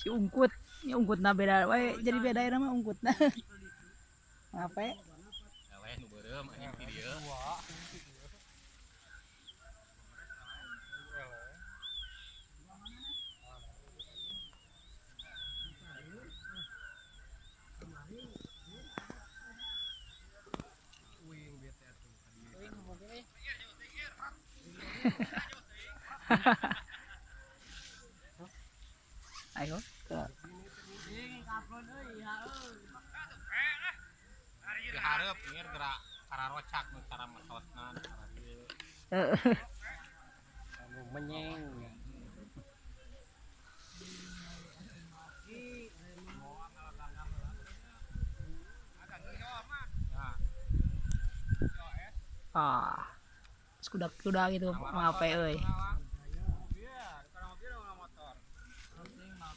Si ungkut, ini ungkutna beda we, jadi beda ya nama ungkutna. Ngape? Eleh nu beureum anjing ti dieu. Ayo ke dihareup ngir gerak kararocak nu cara mesotna cara ieu. Anu menyeng. Ah, kuda-kuda gitu ngape euy.